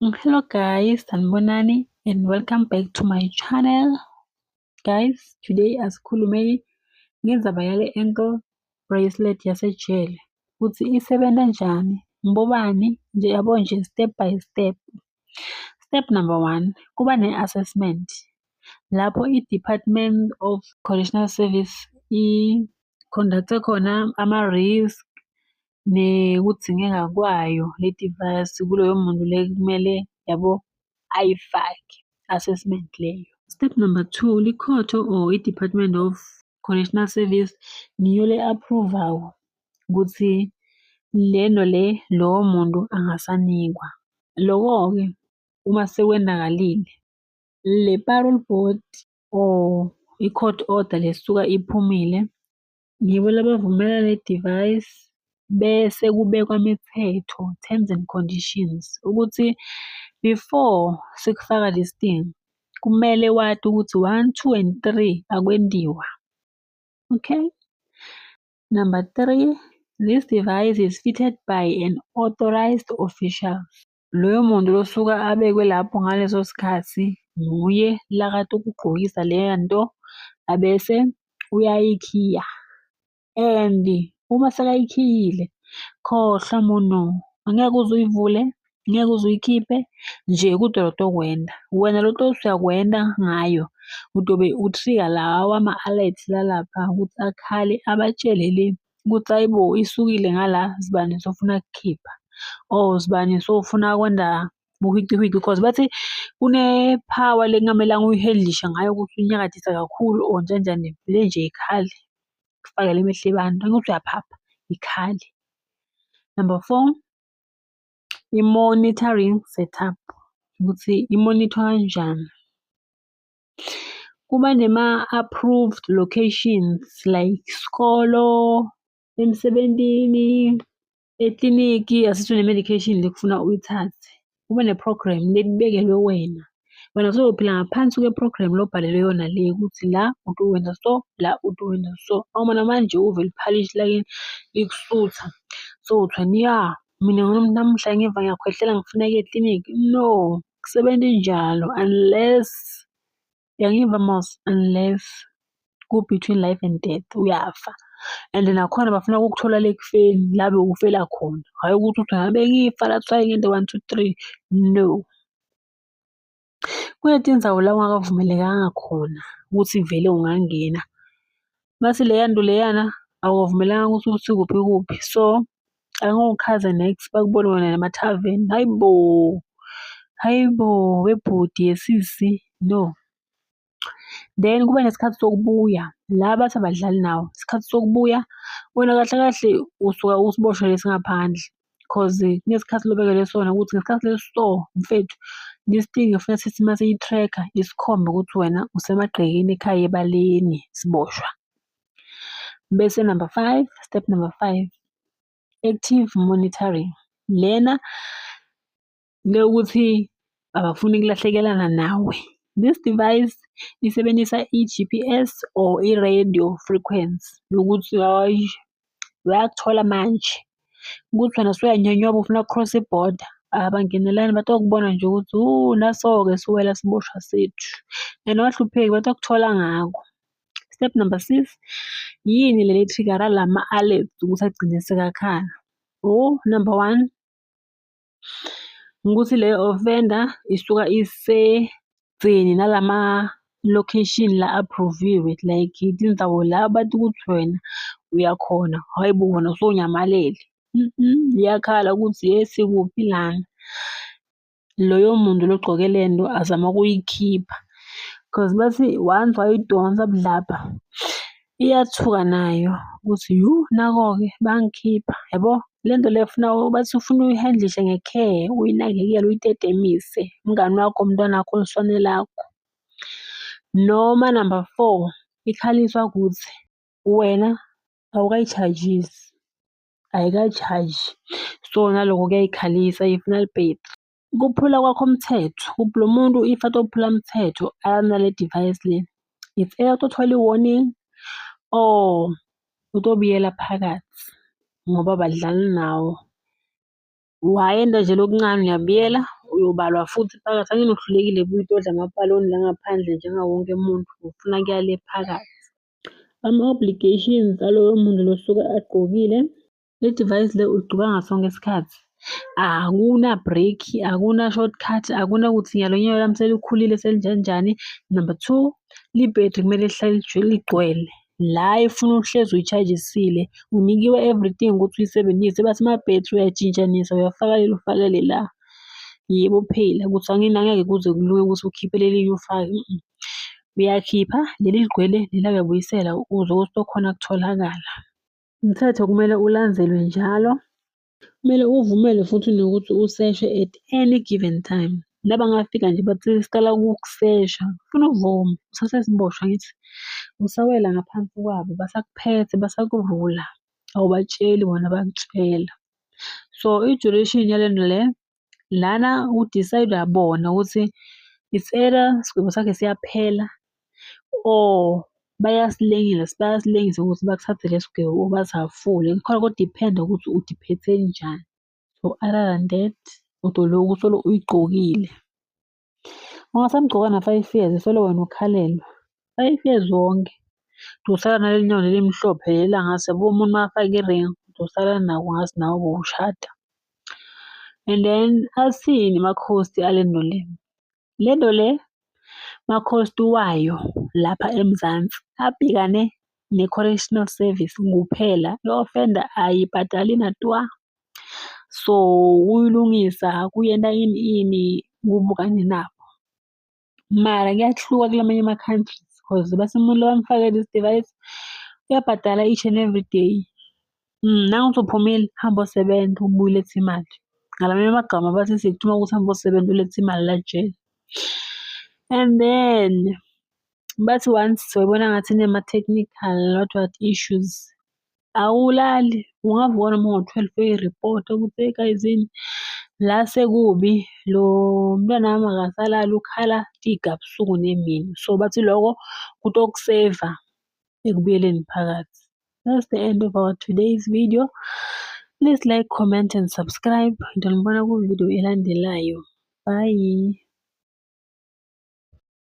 Hello guys, sanibonani and welcome back to my channel. Guys, today asikhulumeni ngendzaba yale ankle bracelet yasejele ukuthi isebenza njani, ngibobani nje yabo nje step by step. Step number one, kuba ne-assessment lapho i-Department of Correctional Service i-conduct-e khona ama-risk nekudzingeka kwayo le device kuloyo muntu le kumele yabo ayifake, assessment leyo. Step number two, likhotho or i-Department of Correctional Service ngiyo le-approve-ako ukuthi lento le lowo muntu angasanikwa. Loko-ke uma sekwenzakalile le parole board or i-court order lesuka iphumile ngibo labavumela le device bese kubekwa imithetho, terms and conditions ukuthi before sikufaka this thing kumele wati ukuthi one, two and three akwentiwa. Okay. Number three, this device is fitted by an authorized official. Loyo muntu losuka abekwe lapho ngaleso sikhathi nguye lakade ukugqokisa leyo nto abese uyayikhiya and uma sekayikhiyile khohlwa muno, angeke uze uyivule, ngeke uze uyikhiphe nje kute lotokwenta. Wena lotothi uyakwenta ngayo utobe u-trigger lawa ma-alert lalapha ukuthi akhale abatshele le ukuthi hayi bo isukile ngala sibani sofuna kukhipha or sibani sofuna kwenta buhwicihwici cause bathi kune-power lekungamelanga uyi-handle-ishe ngayo ukuthi unyakazise kakhulu or njanjani vele nje ikhale kufakele emehlo ebantwini angithi uyaphapha ikhale. Number four, i-monitoring setup ukuthi i-monitor kanjani. Kuba nema-approved locations like isikolo, emsebentini, ekliniki, asithi une-medication lekufuna uyithathe. Kube ne-program lekubekelwe wena. Wena uzophila ngaphansi kwe-program lobhalelwe yona le ukuthi la utowenza so, la utowenza so. Awumane manje uvele uphalishe lakini likusutha. So uthi ya mina namuhla ngiva ngiyakhwehlela ngifuna ukuya ekliniki. No, akusebenzi njalo unless, uyangiva mos, unless ku-between life and death uyafa. And nakhona bafuna ukukuthola le ekufeni la bewufela khona. Hhayi ukuthi uthi bengifa that's why ngente one, two, three, no. Kunetindzawo la ungakavumelekanga khona ukuthi vele ungangena. Mase leya nto leyana awuvumelekanga ukuthi uthi kuphi kuphi. So angeke uchaze next bakubone wena nemathaveni. Hayi bo, hayi bo webhuti yesisi, no. Then kuba nesikhathi sokubuya, la bathi abadlali nawe. Isikhathi sokubuya, wena kahle kahle usuka usiboshwa lesi ngaphandle cause kunesikhathi lobekelwe sona ukuthi ngesikhathi lesi so mfethu, this thing kufuneka sithi mase iyi-track-a isikhombe ukuthi wena usemagcekeni ekhaya ebaleni siboshwa. Bese number five, step number five, active monitoring. Lena le yokuthi abafuni ukulahlekelana nawe. This device isebenzisa i-G_P_S or i-radio frequency yokuthi hhayi bayakuthola manje ukuthi wena usuyanyonyoba ufuna uku-cross-a ibhoda, abangenelani batokubona nje ukuthi naso-ke siwela siboshwa sethu and awahlupheki batokuthola ngako. Step number six, yini leli e-trigger-a lama-alerts ukuthi agcine sekakhala? Oh, number one, ukuthi le offender isuka isegcini nalama location la approve-iwe like tindzawo la bathi ukuthi wena uyakhona, hhayi bo wena usonyamalele. Iyakhala ukuthi yes kuphi lana. Loyo muntu lo ogcoke lento azama ukuyikhipha cause bathi once wayidonsa budlabha iyathuka nayo ukuthi yu nako-ke bangikhipha yabo. Lento le funa bathi ufuna uyi-handle-ishe nge-care, uyinakekele, uyitetemise, umngani wakho, umntwana wakho, luswane lakho. Noma number four, ikhaliswa ukuthi wena awukayi-charge-isi, ayika-charge-i. So naloko kuyayikhalisa ifuna libhethri. Ukuphula kwakho umthetho, lo muntu if atophula umthetho anale device le, it's either utothola i-warning or utobuyela phakathi ngoba abadlali nawo. Wayenda nje lokuncane uyabuyela Uyobalwa futhi phakathi, angeke uhlulekile buya utodla amapaloni la ngaphandle njengawo wonke umuntu, ufuna kuya le phakathi. Ama-obligations aloyo muntu lo osuke agqokile, le device le uyigcoka ngaso sonke isikhathi. Akuna-break, akuna-shortcut, akunakuthi nyalo unyawo lwami selikhulile selinjani njani. Number two, libhethri kumele lihlale ligcwele. La ifuna uhlezi uyi-charge-isile, unikiwe everything ukuthi uyisebenzise bathi amabhethri uyayitshintshanisa uyafaka leli ufake lela. Yebo phela ukuthi angeke kuze kulunge ukuthi ukhiphe leli ufake . Uyakhipha leli ligcwele lela uyabuyisela ukuze ukuthi okhona kutholakala. Umthetho kumele ulandzelwe njalo. Kumele uvumele futhi nokuthi useshwe at any given time. Nabangafika nje bathi sicela ukukusesha, funa uvume usasesiboshwa angithi. Usawela ngaphansi kwabo basakuphethe basakurula, awubatsheli bona bayakutshela. So i-duration yalento le, lana ku-decide-wa bona ukuthi it's either isigwebo sakhe siyaphela or bayasilengisa bayasilengisa ukuthi bakuthathele lesigwebo basihafule. Kukhona ku-depend-a ukuthi udiphethe njani. So other than that, utoloku solo uyigqokile. Ungasamgcoka na-five years solo wena ukhalelwa. 5 years wonke. Uzosala naleli nyawo leli elimhlophe leli angathi yabo umuntu makafake i-ring uzosala nako ngathi nawe bowushada. And then athini ama-cost alento le? Lento le ma-cost wayo lapha eMzansi abhekane ne-correctional service kuphela. I-offender ayibhadali natwa. So ukuyilungisa kuyenta ini ini kubukane nabo. Mara kuyahluka kulamanye ama-countries cause bathi umuntu lo bamfake this device uyabhadala each and every day. Nangokuthi uphumile hamba osebenza ubuye ulethe imali. Ngalamanye amagama bathi sikuthume ukuthi hamba osebenza ulethe imali la ejele. And then bathi once wayibona ngathi inema-technical what what issues, awulali ungavuka noma ngo-12 uyoyi-report-a ukuthi hey guys-ini la sekubi lo mntwana wami akasalali ukhala tiga busuku nemini. So bathi loko kutoku-save-a ekubuyeleni phakathi. That's the end of our today's video. Please like, comment and subscribe. Ngizonibona ku-video elandelayo. Bye.